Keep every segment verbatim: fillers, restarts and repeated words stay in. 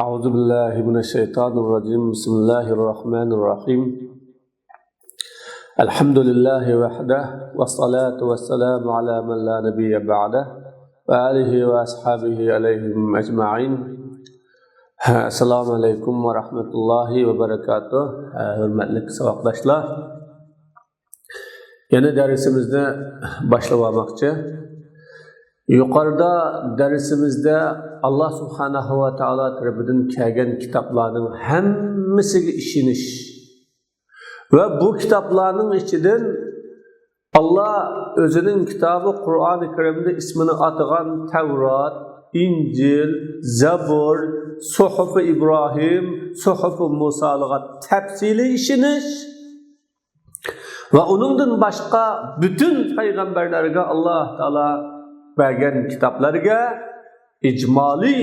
أعوذ بالله من الشيطان الرجيم. بسم الله الرحمن الرحيم. الحمد لله وحده، والصلاة والسلام على من لا نبي بعده، وآله وأصحابه عليهم أجمعين. السلام عليكم ورحمة الله وبركاته. ھۆرمەتلىك ساۋاقداشلار، يەنە دەرسىمىزنى باشلاۋالماقچى. يۇقىرىدا دەرسىمىزدە ئاللا سۇبھانەھۇ ۋە تائالا تەرىپىدىن كەلگەن كىتابلارنىڭ ھەممىسىگە ئىشىنىش ۋە بۇ كىتابلارنىڭ ئىچىدىن ئاللا ئۆزىنىڭ كىتابى قۇرئانى كەرىمدە ئىسمىنى ئاتىغان تەۋرات، ئىنجىل، زەبۇر، سۇھۇفى ئىبراھىم، سۇھۇفى مۇسالىغا تەپسىلىي ئىشىنىش ۋە ئۇنىڭدىن باشقا پۈتۈن پەيغەمبەرلەرگە ئاللا تائالا بەرگەن كىتابلارغا ئىجمالىي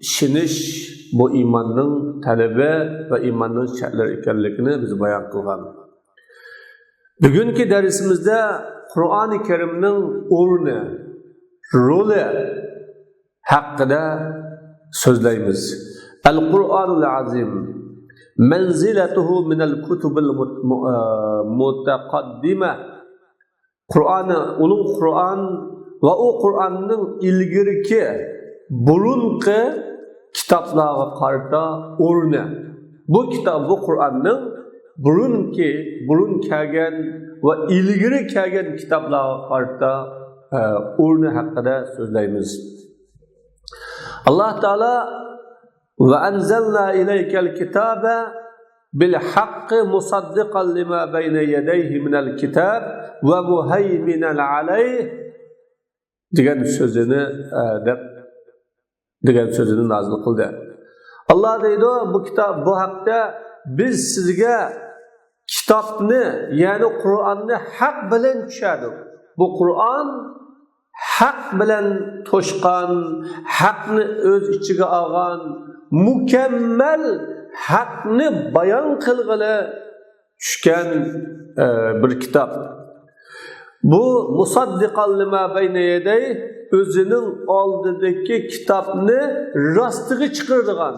ئىشىنىش، بۇ ئىماننىڭ تەلىپى ۋە ئىماننىڭ شەرتلىرى ئىكەنلىكىنى بىز بايان قىلغان. بۈگۈنكى دەرسىمىزدە قۇرئانى كەرىمنىڭ ئورنى، رولى ھەققىدە سۆزلەيمىز. القرآن العظيم منزلته من الكتب المتقدمة. قۇرئانى، ئۇلۇغ قۇرئان ۋە ئۇ قۇرئاننىڭ ئىلگىرىكى، بۇرۇنقى كىتابلارغا قارىتا ئورنى. بۇ كىتاب، بۇ قۇرئاننىڭ بۇرۇنقى، بۇرۇن كەلگەن ۋە ئىلگىرى كەلگەن كىتابلارغا قارىتا، ئە، ئورنى ھەققىدە سۆزلەيمىز. ئاللا تائالا، وأنزلنا إليك الكتاب بالحق مصدقا لما بين يديه من الكتاب ومهيمنا عليه دېگەن سۆزىنى، ئە، دەپ، دېگەن سۆزىنى نازىل قىلدى. ئاللا دەيدۇ، بۇ كىتاب، بۇ ھەقتە بىز سىزگە كىتابنى، يەنى قۇرئاننى ھەق بىلەن چۈشەردۇق. بۇ قۇرئان ھەق بىلەن توشقان، ھەقنى ئۆز ئىچىگە ئالغان، مۇكەممەل ھەقنى بايان قىلغىلى چۈشكەن، ئە، بىر كىتاب. بۇ مۇساددىقان لىما بەينە يەدەي، ئۆزىنىڭ ئالدىدىكى كىتابنى راستىغا چىقىرىدىغان،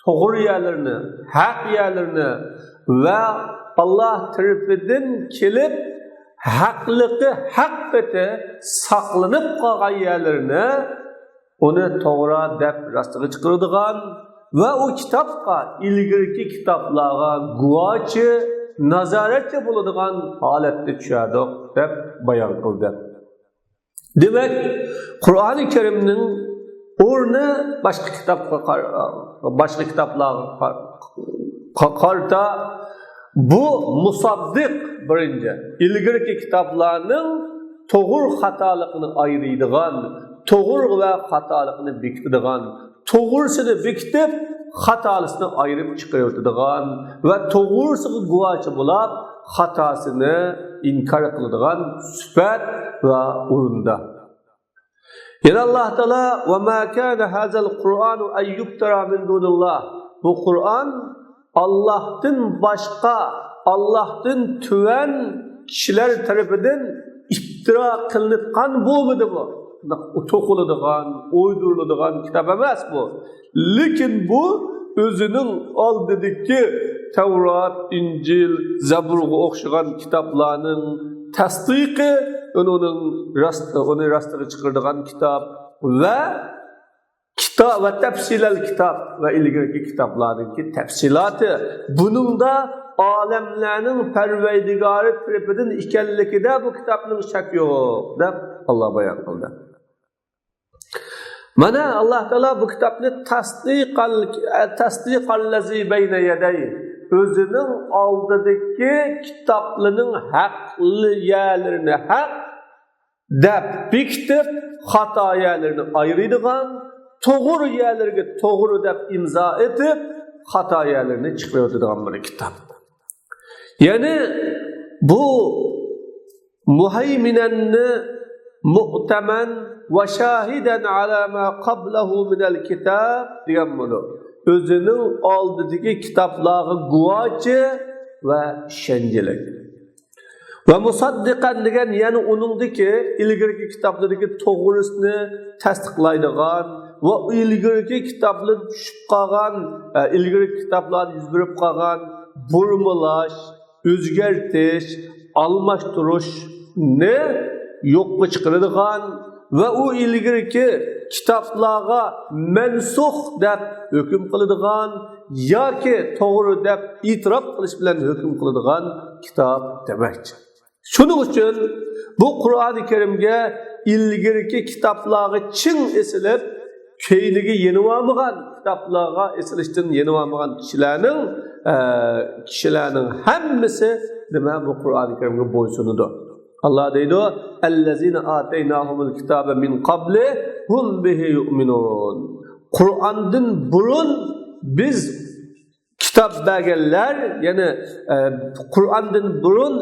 توغرا يەرلىرىنى، ھەق يەرلىرىنى ۋە ئاللا تەرىپىدىن كېلىپ ھەقلىقى ھەق پېتى ساقلىنىپ قالغان يەرلىرىنى ئۇنى توغرا دەپ راستىغا چىقىرىدىغان ۋە ئۇ كىتابقا، ئىلگىرىكى كىتابلارغا گۇۋاچى، نازارەتچى بولىدىغان ھالەتتە چۈشەردۇق دەپ بايان قىلدى. دېمەك، قۇرئانى كەرىمنىڭ ئورنى باشقا كىتابقا قار-، باشقا كىتابلارغا قار-، قا-، قارىتا بۇ مۇساددىق، بىرىنچى، ئىلگىرىكى كىتابلارنىڭ توغرا خاتالىقىنى ئايرىيدىغان، توغرا ۋە خاتالىقنى بېكىتىدىغان، توغرىسىنى بېكىتىپ، خاتالىسىنى ئايرىپ چىقىرىۋېتىدىغان ۋە توغرىسىغا گۇۋاچى بولاپ، خاتاسىنى ئىنكار قىلىدىغان سۈپەت ۋە ئورۇندا. يەنە ئاللا تائالا، وما كان هذا القرآن أن يفترى من دون الله. بۇ قۇرئان ئاللاھتىن باشقا، ئاللاھتىن تۆۋەن كىشىلەر تەرىپىدىن ئىپتىرا قىلىنغان بولمىدى بۇ. توقۇلىدىغان، ئويدۇرۇلىدىغان كىتاب ئەمەس بۇ. لېكىن بۇ ئۆزىنىڭ ئالدىدىكى تەۋرات، ئىنجىل، زەبۇرغا ئوخشىغان كىتابلارنىڭ تەستىقى، ئۇنىڭ راست، ئۇنى راستىغا چىقىرىدىغان كىتاب ۋە كىتاب ۋە تەپسىلەل كىتاب ۋە ئىلگىرىكى كىتابلارنىڭكى تەپسىلاتى. بۇنىڭدا ئالەملەرنىڭ پەرۋەردىگارى تەرىپىدىن ئىكەنلىكىدە بۇ كىتابنىڭ شەك يوق، دەپ ئاللا بايان قىلدى. مانا، ئاللا تائالا بۇ كىتابنى تەستىقەل-، تەستىقەللەزى بەينە يەدەي، ئۆزىنىڭ ئالدىدىكى كىتابلىرىنىڭ ھەقلى يەرلىرىنى ھەق دەپ بېكىتىپ، خاتا يەرلىرىنى ئايرىيدىغان، توغرا يەرلىرىگە توغرا دەپ ئىمزا ئېتىپ، خاتا يەرلىرىنى چىقىرىۋېتىدىغان بىر كىتاب. يەنى بۇ مۇھەيمىنەننى مۇئتەمەن ۋە شاھىدەن ئەلا ما قابلەھۇ مىنەل كىتاب دېگەن بولىدۇ. ئۆزىنىڭ ئالدىدىكى كىتابلارغا گۇۋاچى ۋە ئىشەنچلىك. ۋە مۇسەددىقەن دېگەن، يەنى ئۇنىڭدىكى ئىلگىرىكى كىتابلىرىدىكى توغرىسىنى تەستىقلايدىغان ۋە ئىلگىرىكى كىتابلىرى چۈشۈپ قالغان، ئە، ئىلگىرىكى كىتابلاردا يۈز بېرىپ قالغان بۇرمىلاش، ئۆزگەرتىش، ئالماشتۇرۇشنى يوققا چىقىرىدىغان ۋە ئۇ ئىلگىرىكى كىتابلارغا مەنسۇخ دەپ ھۆكۈم قىلىدىغان ياكى توغرا دەپ ئېتىراپ قىلىش بىلەن ھۆكۈم قىلىدىغان كىتاب دېمەكچى. شۇنىڭ ئۈچۈن بۇ قۇرئانى كەرىمگە ئىلگىرىكى كىتابلارغا چىڭ ئېسىلىپ، كەينىگە يېنىۋالمىغان، كىتابلارغا ئېسىلىشتىن يېنىۋالمىغان كىشىلەرنىڭ، ئە، كىشىلەرنىڭ ھەممىسى نېمە، بۇ قۇرئانى كەرىمگە بويسۇنىدۇ. ئاللا دەيدۇ، «ئەللەزىنە ئاتەيناھۇمۇل كىتابە مىن قابلى ھۇم بىھى يۇئمىنۇن.» قۇرئاندىن بۇرۇن بىز كىتاب بەرگەنلەر، يەنى، ئە، قۇرئاندىن بۇرۇن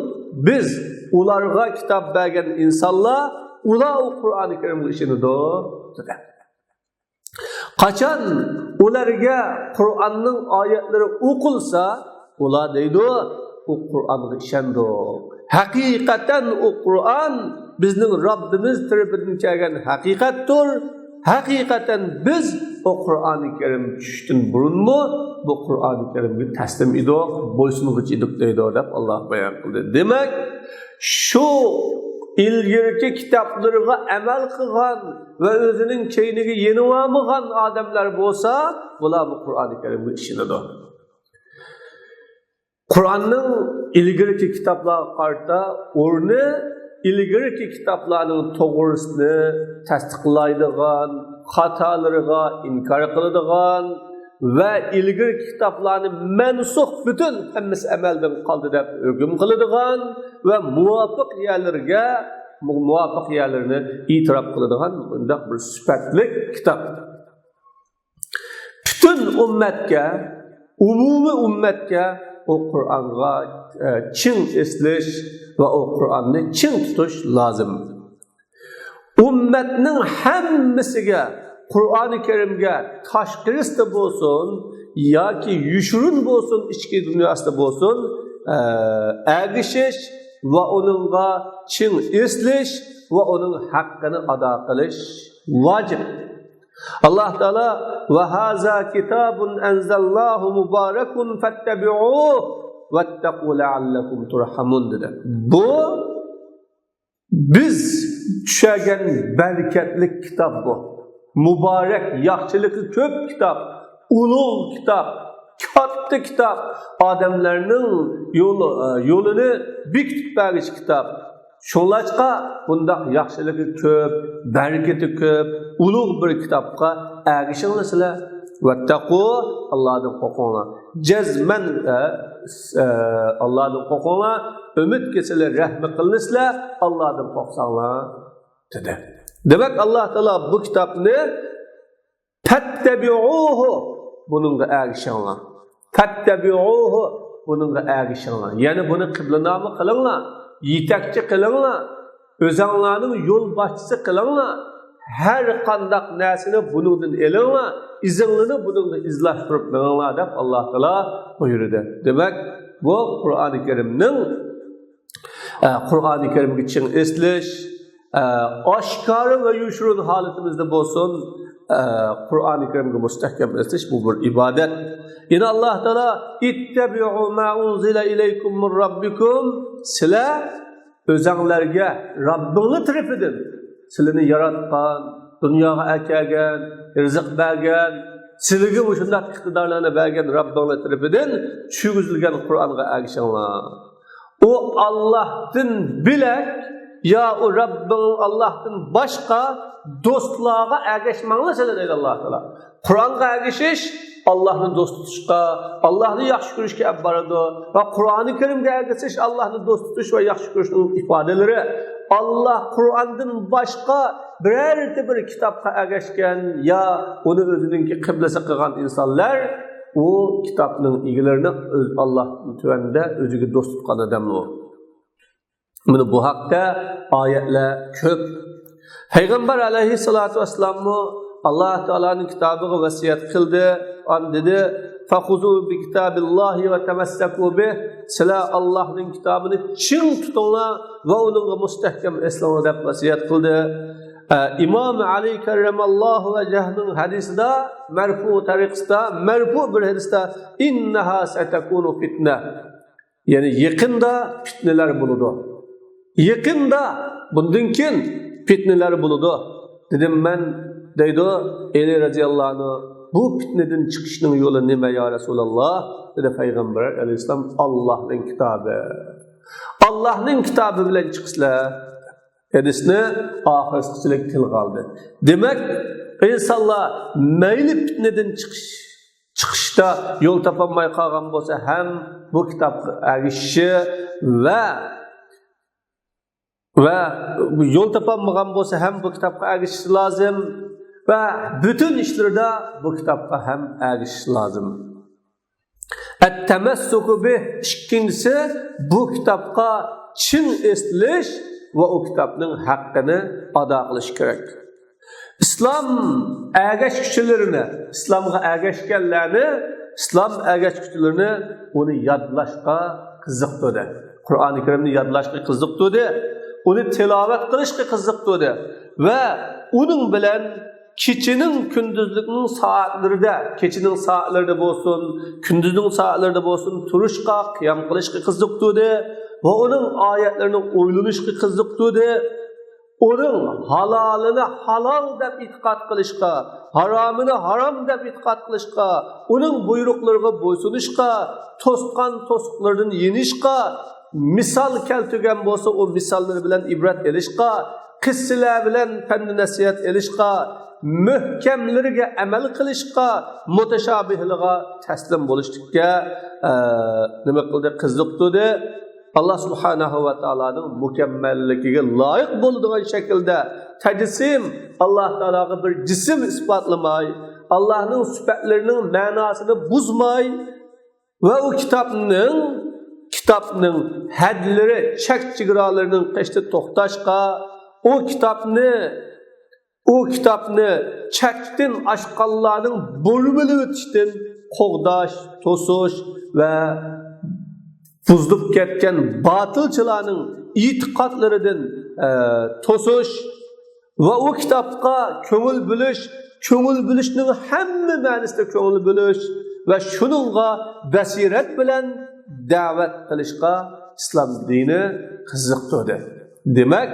بىز ئۇلارغا كىتاب بەرگەن ئىنسانلار، ئۇلار ئۇ قۇرئانى كەرىمگە ئىشىنىدۇ، دېدى. قاچان ئۇلارغا قۇرئاننىڭ ئايەتلىرى ئوقۇلسا، ئۇلار دەيدۇ، «ئۇ قۇرئانغا ئىشەندۇق. ھەقىقەتەن ئۇ قۇرئان بىزنىڭ رەببىمىز تەرىپىدىن كەلگەن ھەقىقەتتۇر. ھەقىقەتەن بىز ئۇ قۇرئانى كەرىم چۈشۈشتىن بۇرۇنمۇ بۇ قۇرئانى كەرىمگە تەسلىم ئىدۇق، بويسۇنغۇچى ئىدۇق» دەيدۇ، دەپ ئاللا بايان قىلدى. دېمەك، شۇ ئىلگىرىكى كىتابلىرىغا ئەمەل قىلغان ۋە ئۆزىنىڭ كەينىگە يېنىۋالمىغان ئادەملەر بولسا، بۇلار بۇ قۇرئانى كەرىمگە ئىشىنىدۇ. قۇرئاننىڭ ئىلگىرىكى كىتابلارغا قارىتا ئورنى، ئىلگىرىكى كىتابلارنىڭ توغرىسىنى تەستىقلايدىغان، خاتالىرىغا ئىنكار قىلىدىغان ۋە ئىلگىرىكى كىتابلارنى مەنسۇخ، پۈتۈن ھەممىسى ئەمەلدىن قالدى دەپ ھۆكۈم قىلىدىغان ۋە مۇۋاپىق يەرلىرىگە، مۇ-، مۇۋاپىق يەرلىرىنى ئېتىراپ قىلىدىغان بۇنداق بىر سۈپەتلىك كىتاب. پۈتۈن ئۈممەتكە، ئومۇمىي ئۈممەتكە ئۇ قۇرئانغا، ئە، چىڭ ئېسىلىش ۋە ئۇ قۇرئاننى چىڭ تۇتۇش لازىم. ئۈممەتنىڭ ھەممىسىگە قۇرئانى كەرىمگە تاشقىرىسىدا بولسۇن ياكى يوشۇرۇن بولسۇن، ئىچكى دۇنياسىدا بولسۇن، ئە، ئەگىشىش ۋە ئۇنىڭغا چىڭ ئېسىلىش ۋە ئۇنىڭ ھەققىنى ئادا قىلىش ۋاجىپ. ئاللا تائالا، «ۋە ھازا كىتابۇن ئەنزەلناھۇ مۇبارەكۇن فەتتەبىئۇھ ۋەتتەقۇ لەئەللەكۇم تۇرھەمۇن» دېدى. بۇ بىز چۈشەرگەن بەرىكەتلىك كىتاب بۇ. مۇبارەك، ياخشىلىقى كۆپ كىتاب، ئۇلۇغ كىتاب، كاتتا كىتاب، ئادەملەرنىڭ يولى، يولىنى بېكىتىپ بەرگۈچى كىتاب. شۇڭلاشقا بۇنداق ياخشىلىقى كۆپ، بەرىكىتى كۆپ، ئۇلۇغ بىر كىتابقا ئەگىشىڭلار سىلەر. ۋەتتەقۇ، ئاللادىن قورقۇڭلار. جەزمەن، ئە، ئە، ئاللادىن قورقۇڭلار. ئۈمىدكە سىلەر رەھمى قىلىنىسىلەر، ئاللادىن قورقساڭلار، دېدى. دېمەك، ئاللا تائالا بۇ كىتابنى «فەتتەبىئۇھۇ»، بۇنىڭغا ئەگىشىڭلار. «فەتتەبىئۇھۇ»، بۇنىڭغا ئەگىشىڭلار. يەنى بۇنى قىبلىنامە قىلىڭلار، يېتەكچى قىلىڭلار، ئۆزەڭلارنىڭ يول باشچىسى قىلىڭلار. ھەر قانداق نەرسىنى بۇنىڭدىن ئېلىڭلار، ئىزىڭلارنى بۇنىڭدا ئىزلاشتۇرۇپ مېڭىڭلار، دەپ ئاللا تائالا بۇيرۇدى. دېمەك، بۇ قۇرئانى كەرىمنىڭ، ئە، قۇرئانى كەرىمگە چىڭ ئېسىلىش، ئە، ئاشكارا ۋە يوشۇرۇن ھالىتىمىزدە بولسۇن، ئە، قۇرئانى كەرىمگە مۇستەھكەم ئېسىلىش، بۇ بىر ئىبادەت. يەنە ئاللا تائالا، «ئىتتەبىئۇ ما ئۇنزىلە ئىلەيكۇم مىن رەببىكۇم»، سىلەر ئۆزەڭلارغا رەببىڭلار تەرىپىدىن، سىلىنى ياراتقان، دۇنياغا ئەكەلگەن، رىزىق بەرگەن، سىلىگە مۇشۇنداق ئىقتىدارلارنى بەرگەن رەببىڭلار تەرىپىدىن چۈشۈرگۈزۈلگەن قۇرئانغا ئەگىشىڭلار. ئۇ ئاللاھتىن بۆلەك يا ئۇ رەببىڭ ئاللاھتىن باشقا دوستلارغا ئەگەشمەڭلار سىلەر، دەيدۇ ئاللا تائالا. قۇرئانغا ئەگىشىش ئاللاھنى دوست تۇتۇشقا، ئاللاھنى ياخشى كۆرۈشكە ئەپ بارىدۇ. ۋە قۇرئانى كەرىمگە ئەگىشىش ئاللاھنى دوست تۇتۇش ۋە ياخشى كۆرۈشنىڭ ئىپادىلىرى. ئاللاھ قۇرئاندىن باشقا بىرەرتە بىر كىتابقا ئەگەشكەن يا ئۇنى ئۆزىنىڭكى قىبلىسى قىلغان ئىنسانلار ئۇ كىتابنىڭ ئىگىلىرىنى ئۆز، ئاللاھتىن تۆۋەندە ئۆزىگە دوست تۇتقان ئادەملەر. مانا بۇ ھەقتە ئايەتلەر كۆپ. پەيغەمبەر ئەلەيھىسسالاتۇ ۋەسسالاممۇ ئاللا تائالانىڭ كىتابىغا ۋەسىيەت قىلدى. ئاندىن دېدى، فخذوا بكتاب الله وتمسكوا به، سىلەر ئاللاھنىڭ كىتابىنى چىڭ تۇتۇڭلار ۋە ئۇنىڭغا مۇستەھكەم ئېسىلىڭلار دەپ ۋەسىيەت قىلدى. ئە، ئىمام ئەلى كەررەمەللاھۇ ۋەجھىنىڭ ھەدىسىدە، مەرفۇ تەرىقىسىدە، مەرفۇ بىر ھەدىستە، إنها ستكون فتنة، يەنى يېقىندا پىتنىلەر بولىدۇ. يېقىندا بۇندىن كېيىن پىتنىلەر بولىدۇ. دېدىم مەن، دەيدۇ ئەلى رەزىياللاھۇ ئەنھۇ، بۇ پىتنىدىن چىقىشنىڭ يولى نېمە يا رەسۇلاللاھ؟ دېدى پەيغەمبەر ئەلەيھىسسالام، ئاللاھنىڭ كىتابى. ئاللاھنىڭ كىتابى بىلەن چىقىسىلەر. ھەدىسنى ئاخىرسىغىچىلىك تىلغا ئالدى. دېمەك، ئىنسانلار مەيلى پىتنىدىن چىقىش، چىقىشتا يول تاپالماي قالغان بولسا ھەم بۇ كىتابقا ئەگىشىشى ۋە، ۋە يول تاپالمىغان بولسا ھەم بۇ كىتابقا ئەگىشىشى لازىم ۋە پۈتۈن ئىشلىرىدا بۇ كىتابقا ھەم ئەگىشىشى لازىم. ئەتتەمەسسۇكۇ بىھ، ئىككىنچىسى، بۇ كىتابقا چىڭ ئېسىلىش ۋە ئۇ كىتابنىڭ ھەققىنى ئادا قىلىش كېرەك. ئىسلام ئەگەشكۈچىلىرىنى، ئىسلامغا ئەگەشكەنلەرنى، ئىسلام ئەگەشكۈچىلىرىنى ئۇنى يادلاشقا قىزىقتۇردى. قۇرئانى كەرىمنى يادلاشقا قىزىقتۇردى. ئۇنى تىلاۋەت قىلىشقا قىزىقتۇردى. ۋە ئۇنىڭ بىلەن كېچىنىڭ، كۈندۈزلۈكنىڭ سائەتلىرىدە، كېچىنىڭ سائەتلىرىدە بولسۇن، كۈندۈزنىڭ سائەتلىرىدە بولسۇن، تۇرۇشقا، قىيام قىلىشقا قىزىقتۇردى ۋە ئۇنىڭ ئايەتلىرىنى ئويلىنىشقا قىزىقتۇردى. ئۇنىڭ ھالالىنى ھالال دەپ ئېتىقاد قىلىشقا، ھارامىنى ھارام دەپ ئېتىقاد قىلىشقا، ئۇنىڭ بۇيرۇقلىرىغا بويسۇنۇشقا، توسقان توسۇقلىرىدىن يېنىشقا، مىسال كەلتۈرگەن بولسا، ئۇ مىساللىرى بىلەن ئىبرەت ئېلىشقا، قىسسىلەر بىلەن پەند نەسىھەت ئېلىشقا، مۆھكەملىرىگە ئەمەل قىلىشقا، مۇتەشابىھلىغا تەسلىم بولۇشلۇققا، ئە، نېمە قىلدى؟ قىزىقتۇردى. ئاللا سۇبھانەھۇ ۋە تائالانىڭ مۇكەممەللىكىگە لايىق بولىدىغان شەكىلدە تەجسىم، ئاللا تائالاغا بىر جىسىم ئىسپاتلىماي، ئاللانىڭ سۈپەتلىرىنىڭ مەناسىنى بۇزماي، ۋە ئۇ كىتابنىڭ، كىتابنىڭ ھەدلىرى، چەك چېگرالىرىنىڭ قېشىدا توختاشقا، ئۇ كىتابنى، ئۇ كىتابنى چەكتىن ئاشقانلارنىڭ بۇرمىلىۋېتىشتىن قوغداش، توسۇش ۋە بۇزۇلۇپ كەتكەن باتىلچىلارنىڭ ئېتىقادلىرىدىن، ئە، توسۇش، ۋە ئۇ كىتابقا كۆڭۈل بۆلۈش، كۆڭۈل بۆلۈشنىڭ ھەممە مەنىسىدە كۆڭۈل بۆلۈش ۋە شۇنىڭغا بەسىرەت بىلەن دەۋەت قىلىشقا ئىسلام دىنى قىزىقتۇردى. دېمەك،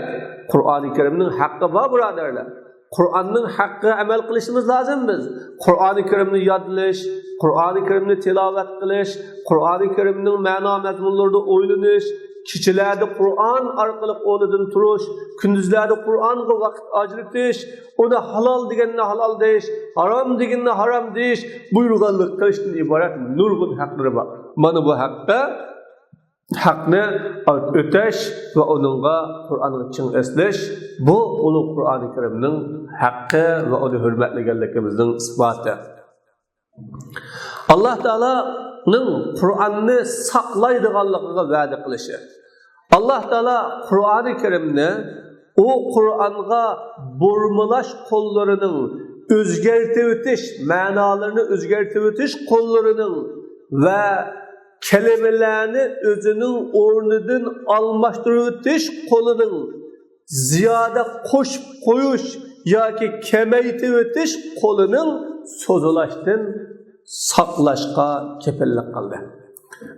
قۇرئانى كەرىمنىڭ ھەققى بار، بۇرادەرلەر. قۇرئاننىڭ ھەققىگە ئەمەل قىلىشىمىز لازىم بىز. قۇرئانى كەرىمنى يادلىش، قۇرئانى كەرىمنى تىلاۋەت قىلىش، قۇرئانى كەرىمنىڭ مەنا مەزمۇنلىرىدا ئويلىنىش، كېچىلەردە قۇرئان ئارقىلىق ئورنىدىن تۇرۇش، كۈندۈزلەردە قۇرئانغا ۋاقىت ئاجرىتىش، ئۇنى ھالال دېگەننى ھالال دېيىش، ھارام دېگەننى ھارام دېيىش، بۇيرۇغانلىق قىلىشتىن ئىبارەت نۇرغۇن ھەقلىرى بار. مانا بۇ ھەقتە، ھەقنى ئۆتەش ۋە ئۇنىڭغا، قۇرئانغا چىڭ ئېسىلىش، بۇ ئۇلۇغ قۇرئانى كەرىمنىڭ ھەققى ۋە ئۇنى ھۆرمەتلىگەنلىكىمىزنىڭ ئىسپاتى. ئاللا تائالانىڭ قۇرئاننى ساقلايدىغانلىقىغا ۋەدە قىلىشى. ئاللا تائالا قۇرئانى كەرىمنى، ئۇ قۇرئانغا بۇرمىلاش قوللىرىنىڭ، ئۆزگەرتىۋېتىش، مەنالىرىنى ئۆزگەرتىۋېتىش قوللىرىنىڭ ۋە كەلىمىلەرنى ئۆزىنىڭ ئورنىدىن ئالماشتۇرۇۋېتىش قولىنىڭ، زىيادە قوشۇپ قويۇش ياكى كېمەيتىۋېتىش قولىنىڭ سوزۇلاشتىن ساقلاشقا كېپىللىك قىلدى.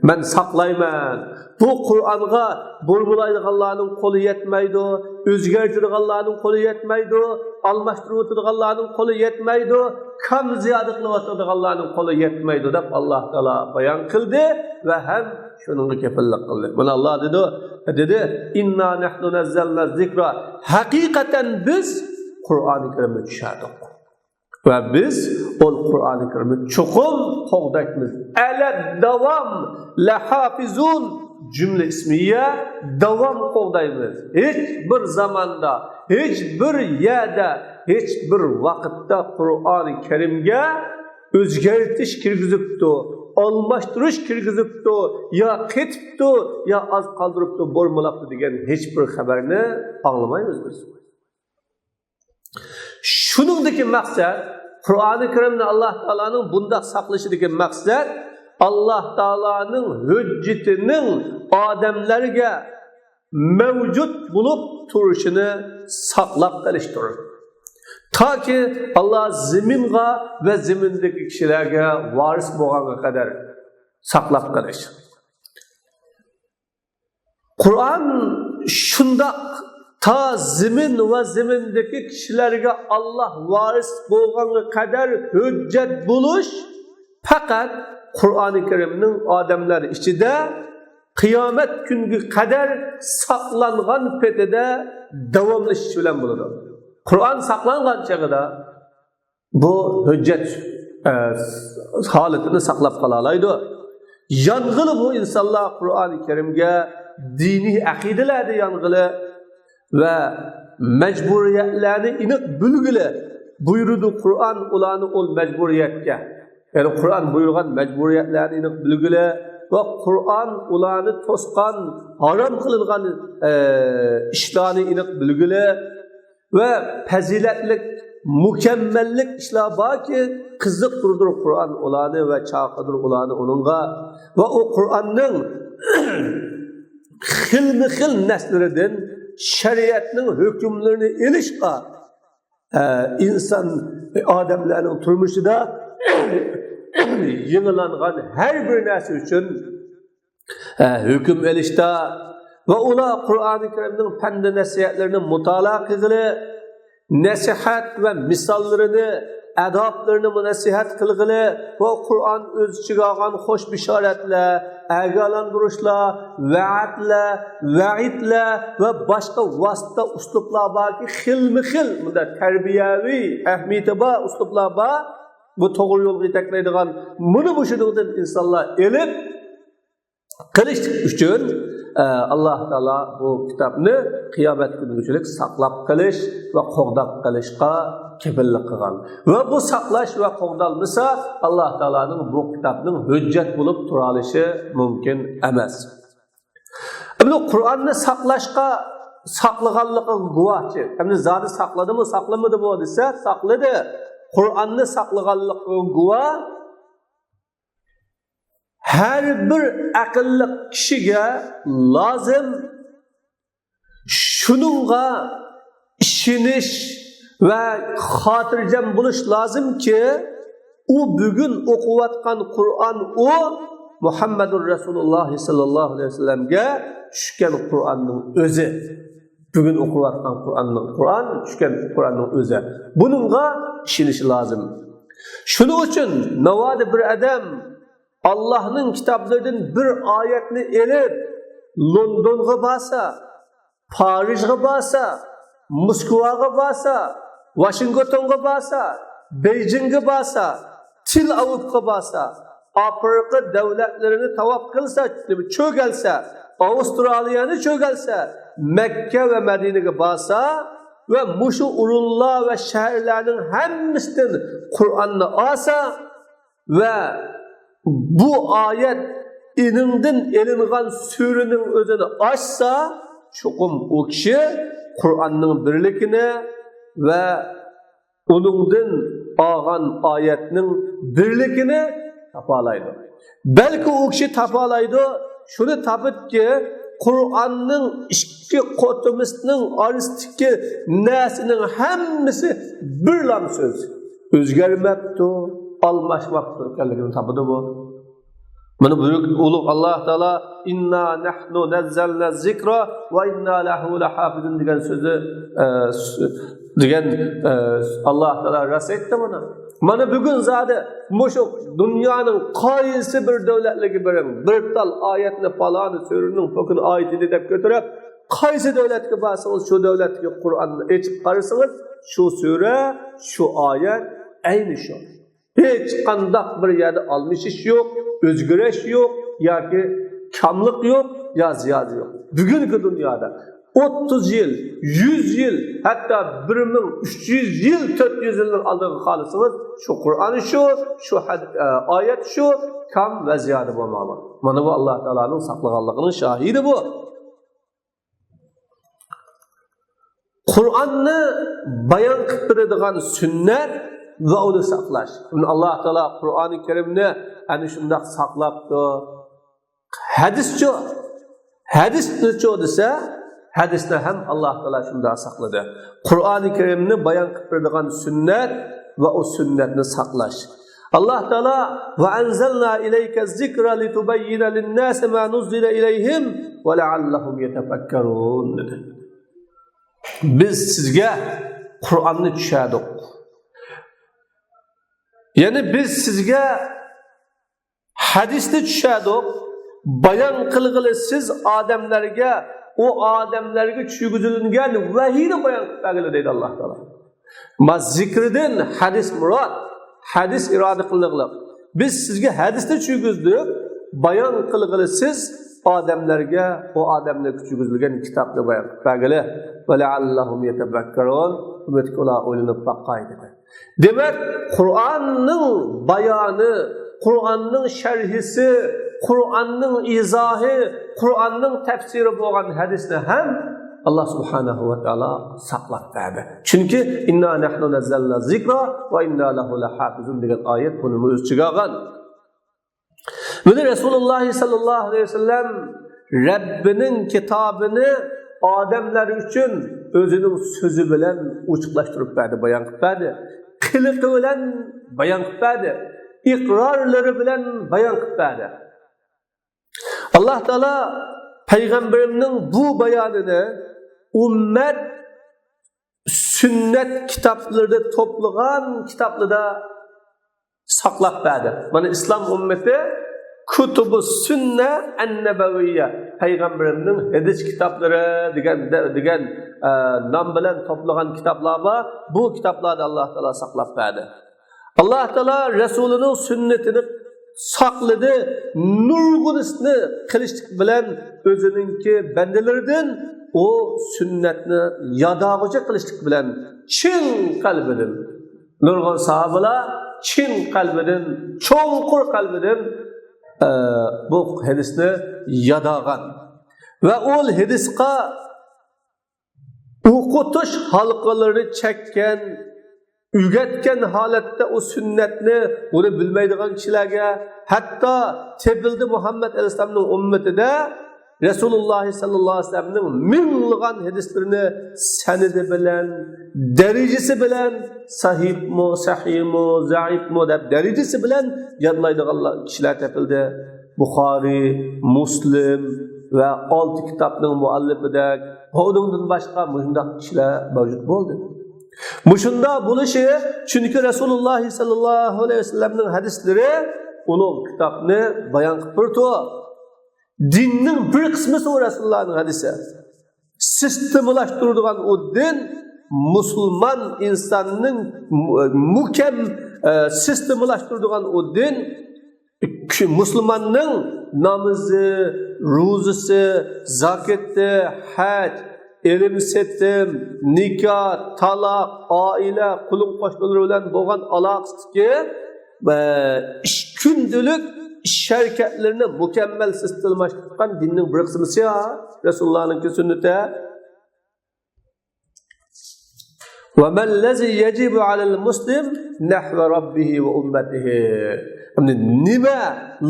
مەن ساقلايمەن. بۇ قۇرئانغا بۇرمىلايدىغانلارنىڭ قولى يەتمەيدۇ، ئۆزگەرتىدىغانلارنىڭ قولى يەتمەيدۇ، ئالماشتۇرۇۋېتىدىغانلارنىڭ قولى يەتمەيدۇ، كام زىيادە قىلىۋاتىدىغانلارنىڭ قولى يەتمەيدۇ دەپ ئاللا تائالا بايان قىلدى ۋە ھەم شۇنىڭغا كېپىللىك قىلدى. مانا ئاللا دېدى، دېدى، «ئىننا نەھنۇ نەززەلنە زىكرا»، ھەقىقەتەن بىز قۇرئانى كەرىمنى چۈشۈردۇق. ۋە بىز ئۇ قۇرئانى كەرىمنى چوقۇم قوغدايمىز. ئەلە داۋام لەھافىزۇن، جۈملە ئىسمىيە، داۋام قوغدايمىز. ھېچ بىر زاماندا، ھېچ بىر يەردە، ھېچ بىر ۋاقىتتا قۇرئانى كەرىمگە ئۆزگەرتىش كىرگۈزۈپتۇ، ئالماشتۇرۇش كىرگۈزۈپتۇ، يا قېتىپتۇ، يا ئاز قالدۇرۇپتۇ، بۇرمىلاپتۇ دېگەن ھېچ بىر خەۋەرنى ئاڭلىمايمىز بىز. شۇنىڭدىكى مەقسەت، قۇرئانى كەرىمنى ئاللا تائالانىڭ بۇنداق ساقلىشىدىكى مەقسەت، ئاللا تائالانىڭ ھۆججىتىنىڭ ئادەملەرگە مەۋجۇت بولۇپ تۇرۇشىنى ساقلاپ قېلىشتۇر. تاكى ئاللا زېمىنغا ۋە زېمىندىكى كىشىلەرگە ۋارىس بولغانغا قەدەر ساقلاپ قېلىش. قۇرئان شۇنداق، تا زېمىن ۋە زېمىندىكى كىشىلەرگە ئاللا ۋارىس بولغانغا قەدەر ھۆججەت بولۇش پەقەت قۇرئانى كەرىمنىڭ ئادەملەر ئىچىدە قىيامەت كۈنگە قەدەر ساقلانغان پېتىدە داۋاملىشىش بىلەن بولىدۇ. قۇرئان ساقلانغان چېغىدا بۇ ھۆججەت، ئە، ھالىتىنى ساقلاپ قالالايدۇ. يانغىلى بۇ ئىنسانلار قۇرئانى كەرىمگە دىنىي ئەقىدىلەردە يانغىلى ۋە مەجبۇرىيەتلەرنى ئېنىق بىلگىلى بۇيرۇدى قۇرئان ئۇلارنى ئول مەجبۇرىيەتكە. يەنى قۇرئان بۇيرۇغان مەجبۇرىيەتلەرنى ئېنىق بىلگىلى ۋە قۇرئان ئۇلارنى توسقان، ھارام قىلىنغان، ئە، ئىشلارنى ئېنىق بىلگىلى ۋە پەزىلەتلىك، مۇكەممەللىك ئىشلار باركى، قىزىقتۇرىدۇ قۇرئان ئۇلارنى ۋە چاقىرىدۇ ئۇلارنى ئۇنىڭغا. ۋە ئۇ قۇرئاننىڭ خىلمۇ خىل نەسلىرىدىن شەرىئەتنىڭ ھۆكۈملىرىنى ئېلىشقا، ئە، ئىنسان، ئادەملەرنىڭ تۇرمۇشىدا يېڭىلانغان ھەر بىر نەرسە ئۈچۈن ھە، ھۆكۈم ئېلىشتا ۋە ئۇلار قۇرئانى كەرىمنىڭ پەند-نەسىھەتلىرىنى مۇتالىئە قىلغىلى، نەسىھەت ۋە مىساللىرىنى، ئادابلىرىنى نەسىھەت قىلغىلى ۋە قۇرئان ئۆز ئىچىگە ئالغان خوش بېشارەتلەر، ئاگاھلاندۇرۇشلار، ۋەئدلەر، ۋەئىدلەر ۋە باشقا ۋاسىتە ئۇسلۇبلار باركى، خىلمۇ خىل مۇنداق تەربىيەۋى ئەھمىيىتى بار ئۇسلۇبلار بار. بۇ توغرا يولغا يېتەكلەيدىغان، مۇنى مۇشۇنىڭدىن ئىنسانلار ئېلىپ، قىلىش ئۈچۈن، ئە، ئاللا تائالا بۇ كىتابنى قىيامەت كۈنىگىچىلىك ساقلاپ قېلىش ۋە قوغداپ قېلىشقا كېپىللىك قىلغان. ۋە بۇ ساقلاش ۋە قوغدالمىسا، ئاللا تائالانىڭ بۇ كىتابنىڭ ھۆججەت بولۇپ تۇرالىشى مۇمكىن ئەمەس. ئەمدى قۇرئاننى ساقلاشقا، ساقلىغانلىقىغا گۇۋاھچى. ئەمدى زادى ساقلىدىمۇ، ساقلىمىدىمۇ دېسە، ساقلىدى. قۇرئاننى ساقلىغانلىقىغا گۇۋاھ ھەر بىر ئەقىللىق كىشىگە لازىم، شۇنىڭغا ئىشىنىش ۋە خاتىرجەم بولۇش لازىمكى، ئۇ بۈگۈن ئوقۇۋاتقان قۇرئان ئۇ مۇھەممەدۇر رەسۇلۇللاھ سەللەللاھۇ ئەلەيھى ۋەسەللەمگە چۈشكەن قۇرئاننىڭ ئۆزى. بۈگۈن ئوقۇۋاتقان قۇرئاننىڭ، قۇرئان چۈشكەن قۇرئاننىڭ ئۆزى. بۇنىڭغا ئىشىنىش لازىم. شۇنىڭ ئۈچۈن ناۋادا بىر ئادەم ئاللاھنىڭ كىتابلىرىدىن بىر ئايەتنى ئېلىپ، لوندونغا بارسا، پارىژغا بارسا، موسكۋاغا بارسا، ۋاشىنگتونغا بارسا، بېيجىڭغا بارسا، تېل ئاۋىۋقا بارسا، ئافرىقا دۆلەتلىرىنى تاۋاپ قىلسا، چۆگەلسە، ئاۋسترالىيەنى چۆگەلسە، مەككە ۋە مەدىنىگە بارسا ۋە مۇشۇ ئورۇنلار ۋە شەھەرلەرنىڭ ھەممىسىدىن قۇرئاننى ئالسا، ۋە بۇ ئايەت ئېنىڭدىن ئېلىنغان سۈرىنىڭ ئۆزىنى ئاچسا، چوقۇم ئۇ كىشى قۇرئاننىڭ بىرلىكىنى ۋە ئۇنىڭدىن ئالغان ئايەتنىڭ بىرلىكىنى تاپالايدۇ. بەلكى ئۇ كىشى تاپالايدۇ، شۇنى تاپىدۇكى، قۇرئاننىڭ ئىككى قوتىمىسىنىڭ ئارىسىدىكى نەرسىنىڭ ھەممىسى بىرلا سۆز. ئۆزگەرمەپتۇ، ئالماشماپتۇ ئىكەنلىكىنى تاپىدۇ بۇ. مانا بۈيۈك ئۇلۇغ ئاللا تائالا، «ئىننا نەھنۇ نەززەلنە زىكرا ۋە ئىننا لەھۇ لەھافىزۇن» دېگەن سۆزى، ئە، س-، دېگەن، ئە، ئاللا تائالا راست ئېيتتى مانا. مانا بۈگۈن زادى مۇشۇ دۇنيانىڭ قايسى بىر دۆلەتلىكى بېرىڭ، بىر تال ئايەتنى پالانى سۈرىنىڭ پوكىنى ئايىتىنى دەپ كۆتۈرۈپ، قايسى دۆلەتكە بارسىڭىز، شۇ دۆلەتتىكى قۇرئاننى ئېچىپ قارىسىڭىز، شۇ سۈرە، شۇ ئايەت ئەينى شۇ. ھېچقانداق بىر يەردە ئالمىشىش يوق، ئۆزگىرىش يوق، ياكى كاملىق يوق، يا زىيادە يوق. بۈگۈنكى دۇنيادا ئوتتۇز يىل، يۈز يىل، ھەتتا بىر مىڭ ئۈچ يۈز يىل، تۆت يۈز يىلنىڭ ئالدىغا قارىسىڭىز، شۇ قۇرئان شۇ، شۇ ھەد-، ئە، ئايەت شۇ، كام ۋە زىيادە بولمايدۇ. مانا بۇ ئاللا تائالانىڭ ساقلىغانلىقىنىڭ شاھىدى بۇ. قۇرئاننى بايان قىلىپ بېرىدىغان سۈننەت ۋە ئۇنى ساقلاش. ئاللا تائالا قۇرئانى كەرىمنى ئەنە شۇنداق ساقلاپتۇ. ھەدىسچۇ؟ ھەدىسنىچۇ دېسە، ھەدىسنى ھەم ئاللا تائالا شۇنداق ساقلىدى. قۇرئانى كەرىمنى بايان قىلىپ بېرىدىغان سۈننەت ۋە ئۇ سۈننەتنى ساقلاش. ئاللا تائالا، «ۋە ئەنزەلنا ئىلەيكە زىكرە لىتۇبەييىنە لىنناسى ما نۇززىلە ئىلەيھىم ۋە لەئەللەھۇم يەتەپەككەرۇن» دېدى. بىز سىزگە قۇرئاننى چۈشەردۇق. يەنى بىز سىزگە ھەدىسنى چۈشەردۇق، بايان قىلغىلى سىز ئادەملەرگە، ئۇ ئادەملەرگە چۈشۈرگۈزۈلگەن ۋەھىينى بايان قىلىپ بەرگىلى دەيدۇ ئاللا تائالا. ما زىكىردىن ھەدىس مۇراد، ھەدىس ئىرادە قىلىنىغلىق. بىز سىزگە ھەدىسنى چۈشۈرگۈزدۇق، بايان قىلغىلى سىز ئادەملەرگە، ئۇ ئادەملەرگە چۈشۈرگۈزۈلگەن كىتابنى بايان قىلىپ بەرگىلى. ۋە لەئەللەھۇم يەتەپەككەرۇن، ئۈمىدكى ئۇلار ئويلىنىپ باقاي دېدى. دېمەك، قۇرئاننىڭ بايانى، قۇرئاننىڭ شەرھىسى، قۇرئاننىڭ ئىزاھى، قۇرئاننىڭ تەپسىرى بولغان ھەدىسنى ھەم ئاللا سۇبھانەھۇ ۋە تائالا ساقلاپ بەردى. چۈنكى، «ئىننا نەھنۇ نەززەلنا زىكرا ۋە ئىننا لەھۇ لەھافىزۇن» دېگەن ئايەت بۇنى ئۆز ئىچىگە ئالغان. مانا رەسۇلۇللا ساللاللاھۇ ئەلەيھى ۋەسەللەم رەببىنىڭ كىتابىنى ئادەملەر ئۈچۈن ئۆزىنىڭ سۆزى بىلەن ئوچۇقلاشتۇرۇپ بەردى، بايان قىلىپ بەردى. قىلىقى بىلەن بايان قىلىپ بەردى. ئىقرارلىرى بىلەن بايان قىلىپ بەردى. ئاللا تائالا پەيغەمبىرىمنىڭ بۇ بايانىنى ئۈممەت سۈننەت كىتابلىرىدا توپلىغان كىتابلىرىدا ساقلاپ بەردى. مانا ئىسلام ئۈممىتى كۇتۇبۇ سۈننە ئەننەبەۋىيە، پەيغەمبىرىمنىڭ ھەدىس كىتابلىرى دېگەن، دېگەن، ئە، نام بىلەن توپلىغان كىتابلار بار. بۇ كىتابلارنى ئاللا تائالا ساقلاپ بەردى. ئاللا تائالا رەسۇلىنىڭ سۈننىتىنى ساقلىدى، نۇرغۇنىسىنى قىلىشلىق بىلەن ئۆزىنىڭكى بەندىلىرىدىن ئۇ سۈننەتنى ياداغۇچى قىلىشلىق بىلەن چىن قەلبىدىن، نۇرغۇن ساھابىلار چىن قەلبىدىن، چوڭقۇر قەلبىدىن، ئە، بۇ ھەدىسنى ياداغان ۋە ئۇ ھەدىسقا ئوقۇتۇش ھالقىلىرى چەككەن، ئۆگەتكەن ھالەتتە ئۇ سۈننەتنى، ئۇنى بىلمەيدىغان كىشىلەرگە، ھەتتا تېپىلدى مۇھەممەد ئەلەيھىسسالامنىڭ ئۈممىتىدە رەسۇلۇللا ساللاللاھۇ ئەلەيھى ۋەسەللەمنىڭ مىڭلىغان ھەدىسلىرىنى سەنىدى بىلەن، دەرىجىسى بىلەن، سەھىھمۇ، سەھىھمۇ، زەئىپمۇ دەپ دەرىجىسى بىلەن يادلايدىغان كىشىلەر تېپىلدى. بۇخارىي، مۇسلىم ۋە ئالتە كىتابنىڭ مۇئەللىپىدەك، ئۇنىڭدىن باشقا مۇشۇنداق كىشىلەر مەۋجۇت بولدى. مۇشۇنداق بولۇشى، چۈنكى رەسۇلۇللا ساللاللاھۇ ئەلەيھى ۋەسەللەمنىڭ ھەدىسلىرى ئۇلۇغ كىتابنى بايان قىلىپ تۇرىدۇ. دىننىڭ بىر قىسمى ئۇ رەسۇلۇللانىڭ ھەدىسى. سىستېمىلاشتۇرىدىغان ئۇ دىن، مۇسۇلمان ئىنساننىڭ مۇ-، مۇكەم-، ئە، سىستېمىلاشتۇرىدىغان ئۇ دىن، كى-، مۇسۇلماننىڭ نامىزى، روزىسى، زاكىتى، ھەج، ئېلىم-سېتىم، نىكاھ، تالاق، ئائىلە، قولۇم-قوشنىلىرى بىلەن بولغان ئالاقىسىدىكى، ئە، ئىش، كۈندىلىك ئىش-ھەرىكەتلىرىنى مۇكەممەل سىستېمىلاشتۇرغان دىننىڭ بىر قىسمىسى يا رەسۇلۇللانىڭكى سۈننىتى. وما الذي يجب على المسلم نحو ربه وأمته. ئەمدى نېمە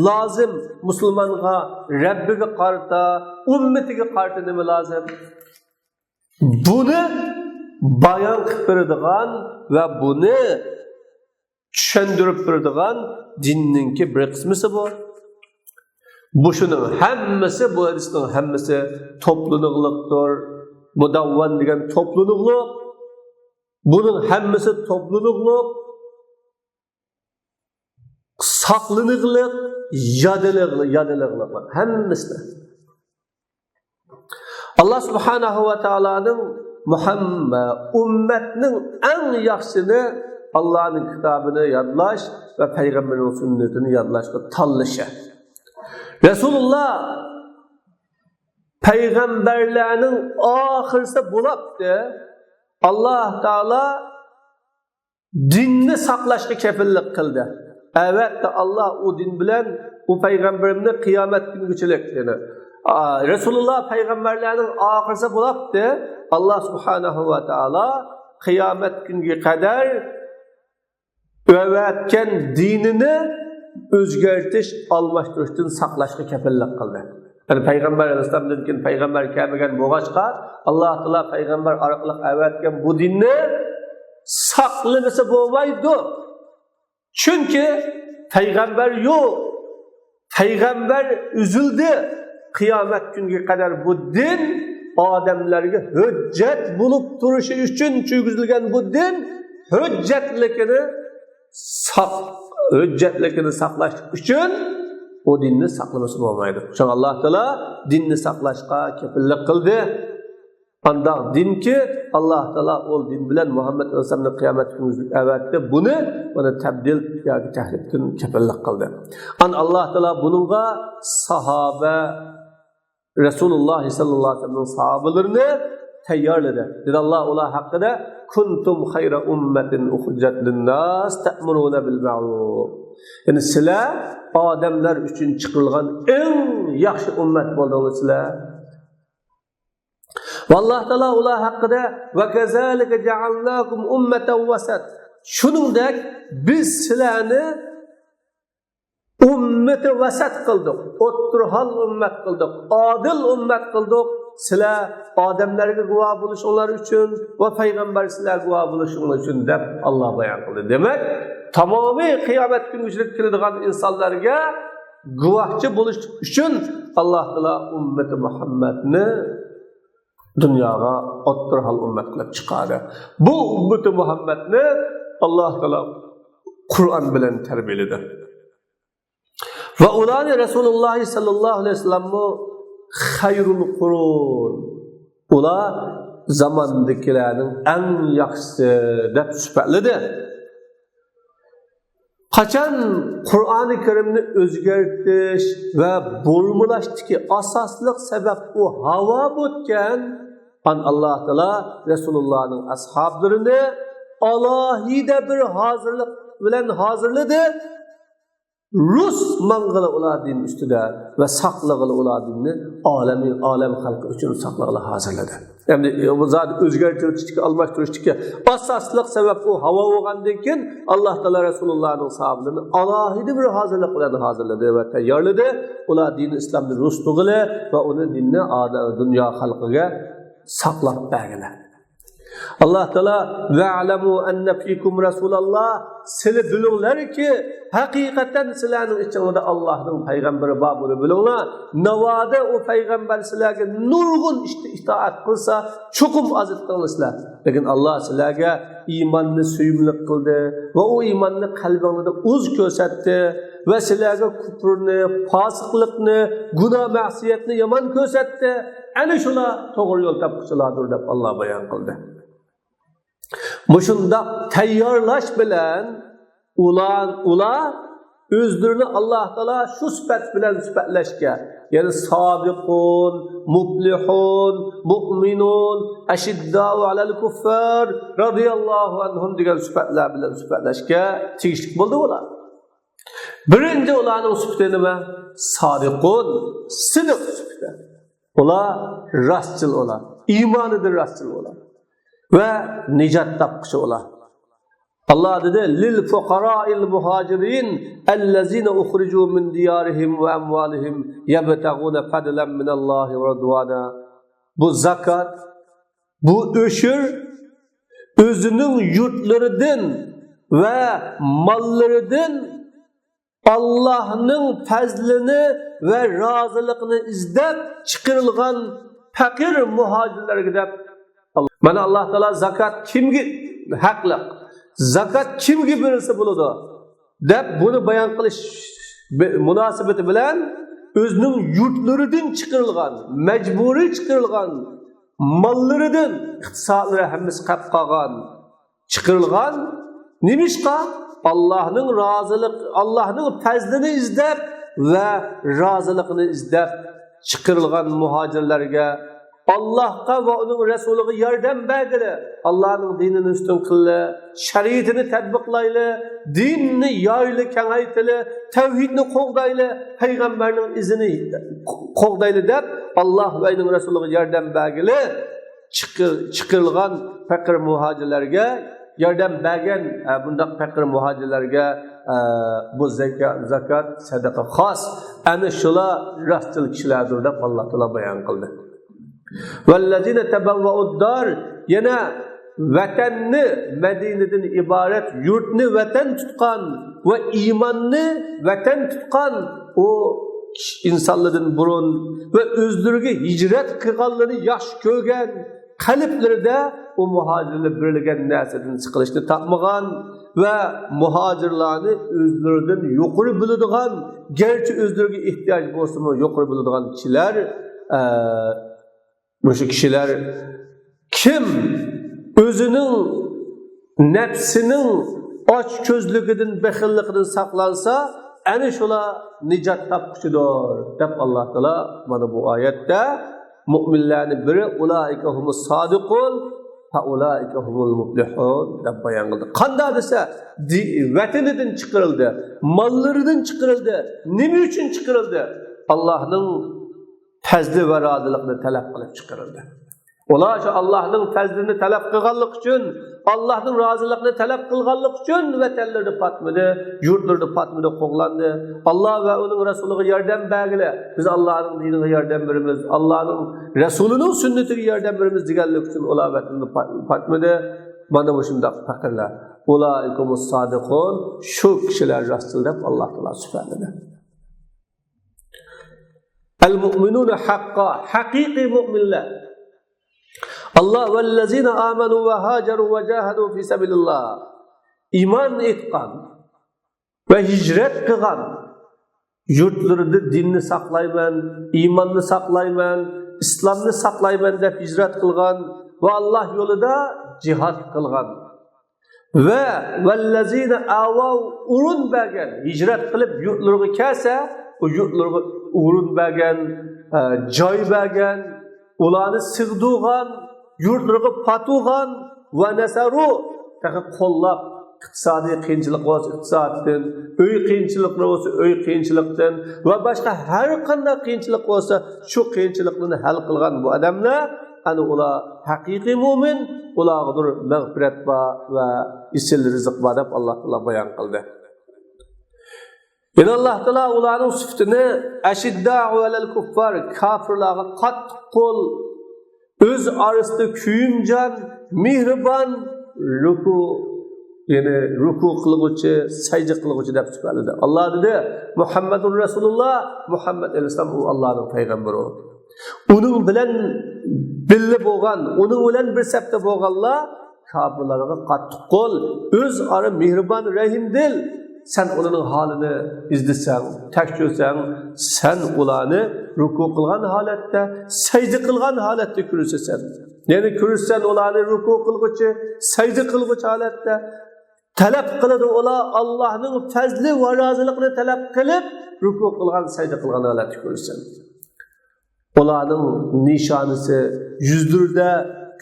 لازىم مۇسۇلمانغا؟ رەببىگە قارىتا، ئۈممىتىگە قارىتا نېمە لازىم؟ بۇنى بايان قىلىپ بېرىدىغان ۋە بۇنى چۈشەندۈرۈپ بېرىدىغان دىننىڭكى بىر قىسمىسى بۇ. بۇ شۇنىڭ ھەممىسى، بۇ ھەدىسنىڭ ھەممىسى توپلىنىغلىقتۇر. مۇدەۋۋەن دېگەن توپلىنىغلىق. بۇنىڭ ھەممىسى توپلىنىغلىق، ساقلىنىغلىق، يادىلىغلىق، يادىلىغلىق ھەممىسى. ئاللا سۇبھانەھۇ ۋە تائالانىڭ مۇھەممە-، ئۈممەتنىڭ ئەڭ ياخشىسىنى ئاللانىڭ كىتابىنى يادلاش ۋە پەيغەمبىرىنىڭ سۈننىتىنى يادلاشقا تاللىشى. رەسۇلۇللا پەيغەمبەرلەرنىڭ ئاخىرسى بولاپتۇ. ئاللا تائالا دىننى ساقلاشقا كەپىللىك قىلدى. ئەلۋەتتە، ئاللا ئۇ دىن بىلەن ئۇ پەيغەمبىرىمنى قىيامەت كۈنگىچىلىك، يەنى، ئا، رەسۇلۇللا پەيغەمبەرلەرنىڭ ئاخىرسى بولاپتۇ. ئاللا سۇبھانەھۇ ۋە تائالا قىيامەت كۈنگە قەدەر ئەۋەتكەن دىنىنى ئۆزگەرتىش، ئالماشتۇرۇشتىن ساقلاشقا كەپىللىك قىلدى. يەنى پەيغەمبەر ئەلەيھىسسالامدىن كېيىن پەيغەمبەر كەلمىگەن بولغاچقا، ئاللا تائالا پەيغەمبەر ئارقىلىق ئەۋەتكەن بۇ دىننى ساقلىمىسا بولمايدۇ. چۈنكى پەيغەمبەر يوق. پەيغەمبەر ئۈزۈلدى. قىيامەت كۈنىگە قەدەر بۇ دىن ئادەملەرگە ھۆججەت بولۇپ تۇرۇشى ئۈچۈن كىرگۈزۈلگەن بۇ دىن ھۆججەتلىكىنى ساق-، ھۆججەتلىكىنى ساقلاش ئۈچۈن ئۇ دىننى ساقلىمىسا بولمايدۇ. شۇڭا ئاللا تائالا دىننى ساقلاشقا كېپىللىك قىلدى. ئانداق دىنكى، ئاللا تائالا ئۇ دىن بىلەن مۇھەممەد ئەلەيھىسسالامنى قىيامەت كۈنى ئەۋەتتى. بۇنى، بۇنى تەبدىل ياكى تەھرىپتىن كېپىللىك قىلدى. ئان ئاللا تائالا بۇنىڭغا ساھابە، رەسۇلۇللا ساللاللاھۇ ئەلەيھى ۋەسەللەمنىڭ ساھابىلىرىنى تەييارلىدى. دېدى ئاللا ئۇلار ھەققىدە، كۇنتۇم خەيرە ئۇممەتىن ئۇخرىجەت لىنناس تەئمۇرۇنە بىل مەئرۇف. يەنى سىلەر ئادەملەر ئۈچۈن چىقىرىلغان ئەڭ ياخشى ئۈممەت بولدىڭلار سىلەر. ۋە ئاللا تائالا ئۇلار ھەققىدە، ۋە كەزالىكە جەئەلناكۇم ئۇممەتەن ۋەسەت. شۇنىڭدەك بىز سىلەرنى ئۈممىتى ۋەسەت قىلدۇق، ئوتتۇرا ھال ئۈممەت قىلدۇق، ئادىل ئۈممەت قىلدۇق. سىلەر ئادەملەرگە گۇۋاھ بولۇشۇڭلار ئۈچۈن ۋە پەيغەمبەر سىلەرگە گۇۋاھ بولۇشۇڭلار ئۈچۈن دەپ ئاللا بايان قىلدى. دېمەك، تامامىي قىيامەت كۈنى ۋۇجۇدقا كېلىدىغان ئىنسانلارغا گۇۋاھچى بولۇش ئۈچۈن ئاللا تائالا ئۈممىتى مۇھەممەدنى دۇنياغا ئوتتۇرا ھال ئۈممەت قىلىپ چىقاردى. بۇ ئۈممىتى مۇھەممەدنى ئاللا تائالا قۇرئان بىلەن تەربىيەلىدى. ۋە ئۇلارنى رەسۇلۇللا ساللاللاھۇ ئەلەيھى ۋەسەللەممۇ خەيرۇل قۇرۇن، ئۇلار زاماندىكىلەرنىڭ ئەڭ ياخشىسى دەپ سۈپەتلىدى. قاچان قۇرئانى كەرىمنى ئۆزگەرتىش ۋە بۇرمىلاشتىكى ئاساسلىق سەۋەب ئۇ ھاۋا بوتكەن، ئان ئاللا تائالا رەسۇلۇللانىڭ ئەسھابلىرىنى ئالاھىدە بىر ھازىرلىق بىلەن ھازىرلىدى. رۇس ماڭغىلى ئۇلار دىن ئۈستىدە ۋە ساقلىغىلى ئۇلار دىننى ئالەمى، ئالەم خەلقى ئۈچۈن ساقلىغىلى ھازىرلىدى. ئەمدى بۇ زادى ئۆزگەرتىشتىكى، ئالماشتۇرۇشتىكى ئاساسلىق سەۋەب ئۇ ھاۋا بولغاندىن كېيىن، ئاللا تائالا رەسۇلۇللانىڭ ساھابىلىرىنى ئالاھىدە بىر ھازىرلىق بىلەن ھازىرلىدى ۋە تەييارلىدى. ئۇلار دىنى ئىسلامنى رۇسلىغىلى ۋە ئۇنى دىننى ئادە-، دۇنيا خەلقىگە ساقلاپ بەرگىلى. ئاللا تائالا، «ۋەئلەمۇ ئەننە فىكۇم رەسۇلاللا»، سىلى بىلىڭلاركى، ھەقىقەتەن سىلەرنىڭ ئىچىڭلاردا ئاللانىڭ پەيغەمبىرى بار، بۇنى بىلىڭلار. ناۋادا ئۇ پەيغەمبەر سىلەرگە نۇرغۇن ئىشتا ئىتائەت قىلسا، چوقۇم ئازىتتىڭلار سىلەر. لېكىن ئاللا سىلەرگە ئىماننى سۆيۈملۈك قىلدى ۋە ئۇ ئىماننى قەلبىڭلاردا ئۇز كۆرسەتتى ۋە سىلەرگە كۇپرنى، پاسىقلىقنى، گۇناھ مەسىيەتنى يامان كۆرسەتتى. ئەنە شۇلار توغرا يول تاپقۇچىلاردۇر دەپ ئاللا بايان قىلدى. مۇشۇنداق تەييارلاش بىلەن ئۇلار، ئۇلار ئۆزلىرىنى ئاللا تائالا شۇ سۈپەت بىلەن سۈپەتلەشكە، يەنى سابىقۇن، مۇپلىھۇن، مۇئمىنۇن، ئەشىددائۇ ئەلەل كۇففار، رەزىياللاھۇ ئەنھۇم دېگەن سۈپەتلەر بىلەن سۈپەتلەشكە تېگىشلىك بولدى ئۇلار. بىرىنچى ئۇلارنىڭ سۈپىتى نېمە؟ سادىقۇن، سىدىق سۈپىتى. ئۇلار راستچىل ئۇلار، ئىمانىدا راستچىل ئۇلار ۋە نىجات تاپقۇچى ئۇلار. ئاللا دېدى، لىل فۇقارائىل مۇھاجىرىن ئەللەزىنە ئۇخرىجۇ مىن دىيارىھىم ۋە ئەمۋالىھىم يەبتەغۇنە فەدلەن مىنەللاھى ۋە رىدۋانە. بۇ زاكات، بۇ ئۆشۈر ئۆزىنىڭ يۇرتلىرىدىن ۋە ماللىرىدىن ئاللاھنىڭ پەزلىنى ۋە رازىلىقىنى ئىزدەپ چىقىرىلغان پەقىر مۇھاجىرلارغا دەپ. مانا ئاللا تائالا زاكات كىمگە ھەقلىق، زاكات كىمگە بېرىلسە بولىدۇ دەپ بۇنى بايان قىلىش مۇناسىۋىتى بىلەن ئۆزىنىڭ يۇرتلىرىدىن چىقىرىلغان، مەجبۇرىي چىقىرىلغان، ماللىرىدىن، ئىقتىسادلىرى ھەممىسى قېلىپ قالغان، چىقىرىلغان. نېمىشقا؟ ئاللاھنىڭ رازىلىق، ئاللاھنىڭ پەزلىنى ئىزدەپ ۋە رازىلىقىنى ئىزدەپ چىقىرىلغان مۇھاجىرلارغا، ئاللاھقا ۋە ئۇنىڭ رەسۇلىغا ياردەم بەرگىلى، ئاللاھنىڭ دىنىنى ئۈستۈن قىلىلى، شەرىئىتىنى تەتبىقلايلى، دىننى يايلى، كېڭەيتىلى، تەۋھىدنى قوغدايلى، پەيغەمبەرنىڭ ئىزىنى قوغدايلى دەپ، ئاللاھ ۋە ئۇنىڭ رەسۇلىغا ياردەم بەرگىلى. چىقىر-، چىقىرىلغان پەقىر مۇھاجىرلارغا ياردەم بەرگەن، ئە، بۇنداق پەقىر مۇھاجىرلارغا، ئە، بۇ زەكا-، زاكات، سەدىقە خاس. ئەنە شۇلار راستچىل كىشىلەردۇر دەپ ئاللا تائالا بايان قىلدى. ۋەللەزىنە تەبەۋۋەئۇد دار، يەنە ۋەتەننى، مەدىنىدىن ئىبارەت يۇرتنى ۋەتەن تۇتقان ۋە ئىماننى ۋەتەن تۇتقان ئۇ ئىنسانلاردىن بۇرۇن ۋە ئۆزلىرىگە ھىجرەت قىلغانلىرىنى ياخشى كۆرگەن، قەلبلىرىدە ئۇ مۇھاجىرلار بېرىلگەن نەرسىدىن سىقىلىشنى تاپمىغان ۋە مۇھاجىرلارنى ئۆزلىرىدىن يۇقىرى بىلىدىغان، گەرچە ئۆزلىرىگە ئېھتىياج بولسىمۇ يۇقىرى بىلىدىغان كىشىلەر، ئە، مۇشۇ كىشىلەر كىم ئۆزىنىڭ نەپسىنىڭ ئاچكۆزلۈكىدىن، بېخىللىقىدىن ساقلانسا، ئەنە شۇلار نىجات تاپقۇچىدۇر، دەپ ئاللا تائالا مانا بۇ ئايەتتە مۇئمىنلارنى بىرى، ئۇلائىكە ھۇمۇس سادىقۇن، فە ئۇلائىكە ھۇمۇل مۇپلىھۇن، دەپ بايان قىلدى. قانداق دېسە، دى-، ۋەتىنىدىن چىقىرىلدى، ماللىرىدىن چىقىرىلدى. نېمە ئۈچۈن چىقىرىلدى؟ ئاللانىڭ پەزلى ۋە رازىلىقىنى تەلەپ قىلىپ چىقىرىلدى. ئۇلار شۇ ئاللانىڭ پەزلىنى تەلەپ قىلغانلىقى ئۈچۈن، ئاللانىڭ رازىلىقىنى تەلەپ قىلغانلىقى ئۈچۈن ۋەتەنلىرىدە پاتمىدى، يۇرتلىرىدا پاتمىدى، قوغلاندى. ئاللا ۋە ئۇنىڭ رەسۇلىغا ياردەم بەرگىلى، بىز ئاللانىڭ دىنىغا ياردەم بېرىمىز، ئاللانىڭ رەسۇلىنىڭ سۈننىتىگە ياردەم بېرىمىز دېگەنلىكى ئۈچۈن ئۇلار ۋەتىنىدە پات-، پاتمىدى. مانا مۇشۇنداق پەقىرلەر. ئۇلائىكۇمۇس سادىقۇن، شۇ كىشىلەر راستچىل دەپ ئاللا تائالا سۈپەتلىدى. ئەل مۇئمىنۇنە ھەققا، ھەقىقىي مۇئمىنلەر. ئاللا، ۋەللەزىنە ئامەنۇ ۋە ھاجەرۇ ۋە جاھەدۇ فى سەبىلىللا. ئىمان ئېيتقان ۋە ھىجرەت قىلغان، يۇرتلىرىدا دىننى ساقلايمەن، ئىماننى ساقلايمەن، ئىسلامنى ساقلايمەن دەپ ھىجرەت قىلغان ۋە ئاللا يولىدا جىھاد قىلغان. ۋە ۋەللەزىنە ئاۋاۋ، ئورۇن بەرگەن، ھىجرەت قىلىپ يۇرتلىرىغا كەلسە، ئۇ يۇرتلىرىغا ئورۇن بەرگەن، ئە، جاي بەرگەن، ئۇلارنى سىغدۇرغان، يۇرتلىرىغا پاتۇرغان، ۋە نەسەرۇ، تېخى قوللاپ، ئىقتىسادىي قىيىنچىلىق بولسا ئىقتىسادتىن، ئۆي قىيىنچىلىقلىرى بولسا ئۆي قىيىنچىلىقتىن ۋە باشقا ھەر قانداق قىيىنچىلىق بولسا شۇ قىيىنچىلىقلىرىنى ھەل قىلغان بۇ ئادەملەر، ئەنە ئۇلار ھەقىقىي مۇئمىن، ئۇلارغىدۇر مەغپىرەت بار ۋە ئېسىل رىزىق بار دەپ ئاللا تائالا بايان قىلدى. يەنە ئاللا تائالا ئۇلارنىڭ سۈپىتىنى ئەشىددائۇ ئەلەل كۇففار، كاپىرلارغا قاتتىق قول، ئۆز ئارىسىدا كۆيۈمجان، مېھرىبان، رۇكۇ، يەنى رۇكۇ قىلغۇچى، سەجدە قىلغۇچى دەپ سۈپەتلىدى. ئاللا دېدى، مۇھەممەدۇر رەسۇلۇللا، مۇھەممەد ئەلەيھىسسالام ئۇ ئاللانىڭ پەيغەمبىرى. ئۇنىڭ بىلەن بىللە بولغان، ئۇنىڭ بىلەن بىر سەپتە بولغانلار كاپىرلارغا قاتتىق قول، ئۆزئارا مېھرىبان، رەھىمدىل. سەن ئۇلارنىڭ ھالىنى ئىزدىسەڭ، تەكشۈرسەڭ، سەن ئۇلارنى رۇكۇ قىلغان ھالەتتە، سەجدە قىلغان ھالەتتە كۆرىسەن. يەنى كۆرىسەن ئۇلارنى رۇكۇ قىلغۇچى، سەجدە قىلغۇچى ھالەتتە. تەلەپ قىلىدۇ ئۇلار، ئاللانىڭ پەزلى ۋە رازىلىقىنى تەلەپ قىلىپ، رۇكۇ قىلغان، سەجدە قىلغان ھالەتتە كۆرىسەن. ئۇلارنىڭ نىشانىسى يۈزلىرىدە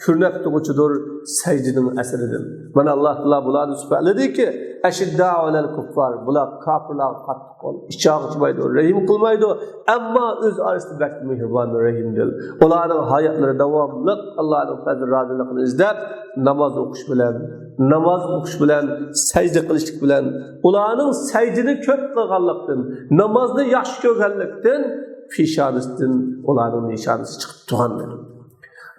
كۆرۈنۈپ تۇرغۇچىدۇر سەجدىنىڭ ئەسىرىدىن. مانا، ئاللا تائالا بۇلارنى سۈپەتلىدىكى، ئەشىددائۇ ئەلەل كۇففار، بۇلار كاپىرلارغا قاتتىق قول، ئىچ ئاغرىتمايدۇ، رەھىم قىلمايدۇ، ئەمما ئۆز ئارىسىدا بەك مېھرىبان، رەھىمدىل. ئۇلارنىڭ ھاياتلىرى داۋاملىق ئاللانىڭ پەزلى رازىلىقىنى ئىزدەپ، ناماز ئوقۇش بىلەن، ناماز ئوقۇش بىلەن، سەجدە قىلىشلىق بىلەن، ئۇلارنىڭ سەجدىنى كۆپ قىلغانلىقتىن، نامازنى ياخشى كۆرگەنلىكتىن، پېشانىسىدىن ئۇلارنىڭ نىشانىسى چىقىپ تۇرغان.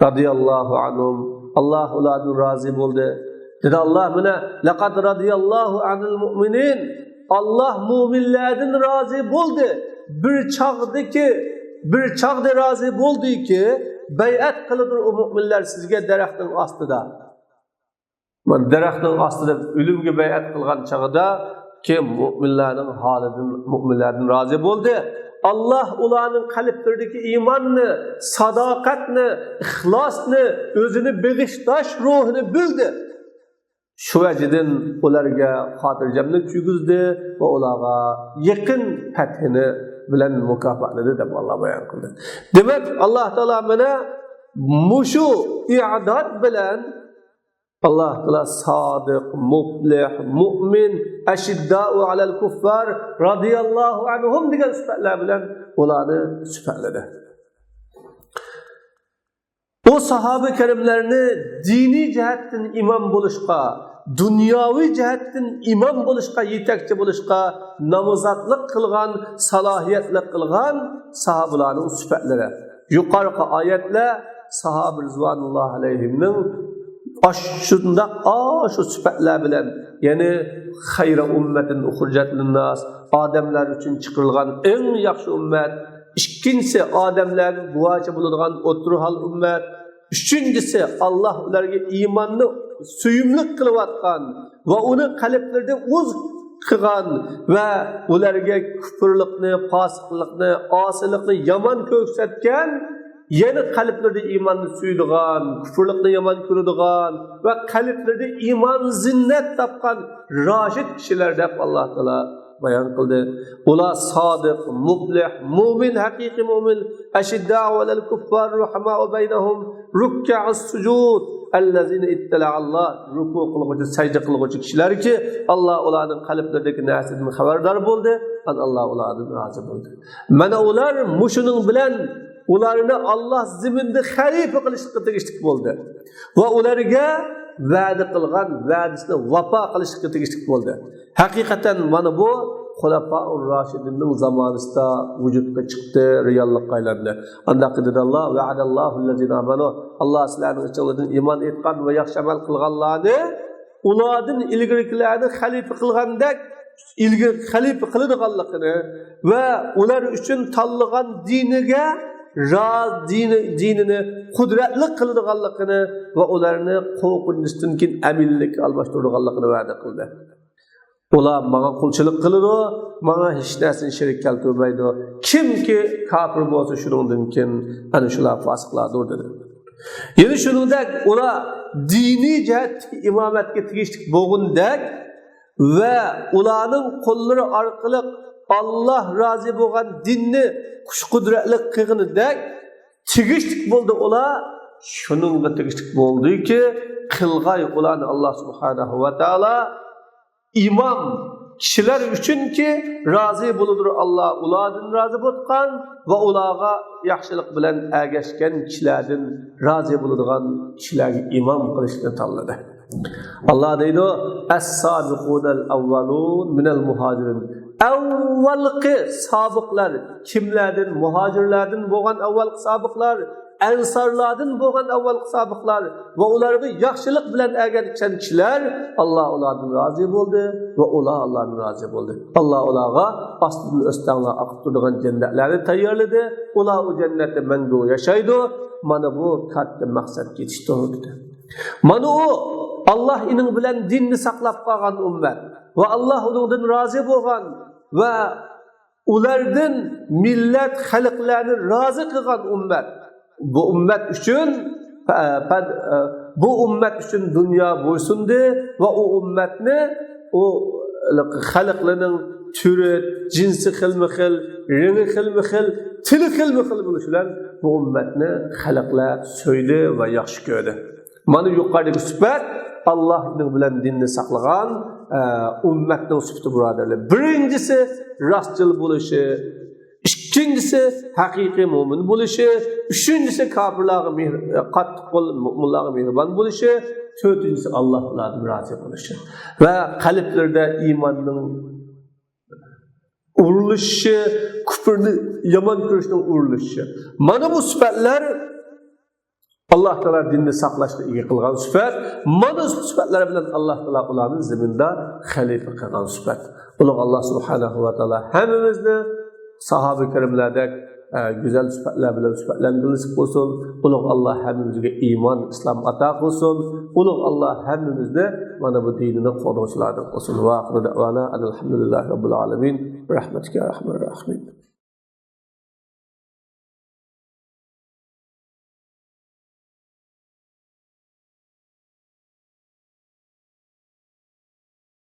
رەزىيەللاھۇ ئەنھۇم، ئاللا ئۇلاردىن رازى بولدى. دېدى ئاللا مانا، لەقەد رەزىيەللاھۇ ئەنىل مۇئمىنىن. ئاللا مۇئمىنلەردىن رازى بولدى. بىر چاغدىكى، بىر چاغدا رازى بولدىكى، بەيئەت قىلىدۇ ئۇ مۇئمىنلەر سىزگە دەرەخنىڭ ئاستىدا. مانا دەرەخنىڭ ئاستىدا ئۆلۈمگە بەيئەت قىلغان چاغدا كىم مۇئمىنلارنىڭ ھالىدىن، مۇئمىنلاردىن رازى بولدى. ئاللا ئۇلارنىڭ قەلبلىرىدىكى ئىماننى، ساداقەتنى، ئىخلاسنى، ئۆزىنى بېغىشلاش روھىنى بىلدى. شۇ ۋەجىدىن ئۇلارغا خاتىرجەملىك كىرگۈزدى ۋە ئۇلارغا يېقىن پەتھىنى بىلەن مۇكاپاتلىدى دەپ ئاللا بايان قىلدى. دېمەك، ئاللا تائالا مانا مۇشۇ ئىئداد بىلەن ئاللا تائالا سادىق، مۇپلىھ، مۇئمىن، ئەشىددائۇ ئەلەل كۇففار، رەزىيەللاھۇ ئەنھۇم دېگەن سۈپەتلەر بىلەن ئۇلارنى سۈپەتلىدى. ئۇ ساھابە كىراملارنى دىنىي جەھەتتىن ئىمام بولۇشقا، دۇنياۋى جەھەتتىن ئىمام بولۇشقا، يېتەكچى بولۇشقا نامزاتلىق قىلغان، سالاھىيەتلىك قىلغان ساھابىلارنىڭ سۈپەتلىرى. يۇقىرىقى ئايەتلەر ساھابە رىزۋانۇللا ئەلەيھىمنىڭ ئاشۇنداق، ئاشۇ سۈپەتلەر بىلەن، يەنى خەيرە ئۇممەتىن ئۇخرىجەت لىنناس، ئادەملەر ئۈچۈن چىقىرىلغان ئەڭ ياخشى ئۈممەت. ئىككىنچىسى، ئادەملەرگە گۇۋاھچى بولىدىغان ئوتتۇرا ھال ئۈممەت. ئۈچىنچىسى، ئاللاھ ئۇلارغا ئىماننى سۆيۈملۈك قىلىۋاتقان ۋە ئۇنى قەلبلىرىدە ئۇز قىلغان ۋە ئۇلارغا كۇپۇرلۇقنى، پاسىقلىقنى، ئاسىيلىقنى يامان كۆرسەتكەن، يەنى قەلبلىرىدە ئىماننى سۆيىدىغان، كۇپۇرلۇقنى يامان كۆرىدىغان ۋە قەلبلىرىدە ئىمان زىننەت تاپقان راشىد كىشىلەر دەپ ئاللاھ تائالا بايان قىلدى. ئۇلار سادىق، مۇپلىھ، مۇئمىن، ھەقىقىي مۇئمىن. أشداء على الكفار رحماء بينهم ركع السجود الذين اطلع الله. رۇكۇ قىلغۇچى، سەجدە قىلغۇچى كىشىلەركى، ئاللاھ ئۇلارنىڭ قەلبلىرىدىكى نەرسىدىن خەۋەردار بولدى، ئان ئاللاھ ئۇلاردىن رازى بولدى. مانا ئۇلار مۇشۇنىڭ بىلەن ئۇلارنى ئاللاھ زېمىندا خەلىپە قىلىشقا تېگىشلىك بولدى ۋە ئۇلارغا ۋەدە قىلغان ۋەدىسىنى ۋاپا قىلىشقا تېگىشلىك بولدى. ھەقىقەتەن مانا بۇ خۇلەفائۇر راشىدىننىڭ زامانىسىدا ۋۇجۇدقا چىقتى، رېئاللىققا ئايلاندى. ئانداق دېدى ئاللاھ، وعد الله الذين آمنوا، ئاللاھ سىلەرنىڭ ئىچىڭلاردىن ئىمان ئېيتقان ۋە ياخشى ئەمەل قىلغانلارنى ئۇلاردىن ئىلگىرىكىلەرنى خەلىپە قىلغاندەك، ئىلگىرى خەلىپە قىلىدىغانلىقىنى ۋە ئۇلار ئۈچۈن تاللىغان دىنىگە را-، دىنى، دىنىنى قۇدرەتلىك قىلىدىغانلىقىنى ۋە ئۇلارنى قورقۇنچتىن كېيىن ئەمىنلىككە ئالماشتۇرىدىغانلىقىنى ۋەدە قىلدى. ئۇلار ماڭا قۇلچىلىق قىلىدۇ، ماڭا ھېچ نەرسىنى شېرىك كەلتۈرمەيدۇ. كىمكى كاپىر بولسا، شۇنىڭدىن كېيىن ئەنە شۇلار فاسىقلاردۇر، دېدى. يەنە شۇنىڭدەك ئۇلار دىنىي جەھەتتىكى ئىمامەتكە تېگىشلىك بولغىنىدەك ۋە ئۇلارنىڭ قوللىرى ئارقىلىق ئاللاھ رازى بولغان دىننى كۈچ-قۇدرەتلىك قىلغىنىدەك تېگىشلىك بولدى ئۇلار. شۇنىڭغا تېگىشلىك بولدىكى، قىلغاي ئۇلارنى ئاللاھ سۇبھانەھۇ ۋە تائالا ئىمام كىشىلەر ئۈچۈنكى، رازى بولىدۇ ئاللاھ ئۇلاردىن رازى بولغان ۋە ئۇلارغا ياخشىلىق بىلەن ئەگەشكەن كىشىلەردىن رازى بولىدىغان كىشىلەرگە ئىمام قىلىشنى تاللىدى. ئاللاھ دەيدۇ، السابقون الأولون من المهاجرين. ئەۋۋالقى سابىقلار، كىملەردىن؟ مۇھاجىرلاردىن بولغان ئەۋۋالقى سابىقلار، ئەنسارلاردىن بولغان ئەۋۋالقى سابىقلار ۋە ئۇلارغا ياخشىلىق بىلەن ئەگەشكەن كىشىلەر، ئاللاھ ئۇلاردىن رازى بولدى ۋە ئۇلار ئاللاھتىن رازى بولدى. ئاللاھ ئۇلارغا ئاستىدىن ئۆستەڭلار ئاقىپ تۇرىدىغان جەننەتلەرنى تەييارلىدى. ئۇلار ئۇ جەننەتتە مەڭگۈ ياشايدۇ. مانا بۇ كاتتا مەقسەتكە يېتىشتۇر، دېدى. مانا ئۇ ئاللاھ ئېنىڭ بىلەن دىننى ساقلاپ قالغان ئۈممەت ۋە ئاللاھ ئۇنىڭدىن رازى بولغان ۋە ئۇلاردىن مىللەت، خەلقلەرنى رازى قىلغان ئۈممەت. بۇ ئۈممەت ئۈچۈن، پە-، پە-، بۇ ئۈممەت ئۈچۈن دۇنيا بويسۇندى ۋە ئۇ ئۈممەتنى، ئۇ خەلقلىرىنىڭ تۈرى، جىنسى خىلمۇ خىل، رېڭى خىلمۇ خىل، تىلى خىلمۇ خىل بولۇش بىلەن بۇ ئۈممەتنى خەلقلەر سۆيدى ۋە ياخشى كۆردى. مانا يۇقىرىدىكى سۈپەت، ئاللاھ ئېنىڭ بىلەن دىننى ساقلىغان، ئە، ئۈممەتنىڭ سۈپىتى، بۇرادەرلەر. بىرىنچىسى، راستچىل بولۇشى. ئىككىنچىسى، ھەقىقىي مۆمىن بولۇشى. ئۈچىنچىسى، كاپىرلارغا مېھىر-، قاتتىق قول، مۆمىنلارغا مېھرىبان بولۇشى. تۆتىنچىسى، ئاللاھ ئۇلاردىن رازى بولۇشى. ۋە قەلبلىرىدە ئىماننىڭ ئۇرۇلۇشى، كۇپرنى يامان كۆرۈشنىڭ ئۇرۇلۇشى. مانا بۇ سۈپەتلەر ئاللاھ تائالا دىننى ساقلاشقا ئىگە قىلغان سۈپەت. مانا شۇ سۈپەتلەر بىلەن ئاللاھ تائالا ئۇلارنى زېمىندا خەلىپە قىلغان سۈپەت. ئۇلۇغ ئاللاھ سۇبھانەھۇ ۋە تائالا ھەممىمىزنى ساھابە كىراملاردەك، ئە، گۈزەل سۈپەتلەر بىلەن سۈپەتلەندۈرۈپ نېسىپ قىلسۇن. ئۇلۇغ ئاللاھ ھەممىمىزگە ئىمان، ئىسلام ئاتا قىلسۇن. ئۇلۇغ ئاللاھ ھەممىمىزنى مانا بۇ دىنىنىڭ قوغدىغۇچىلاردىن قىلسۇن. ۋە ئاخىرۇ دەئۋانا ئەنىل ھەمدۇلىللاھى رەببىل ئالەمىن. بىرەھمەتىكە يا ئەرھەمەر راھىمىن.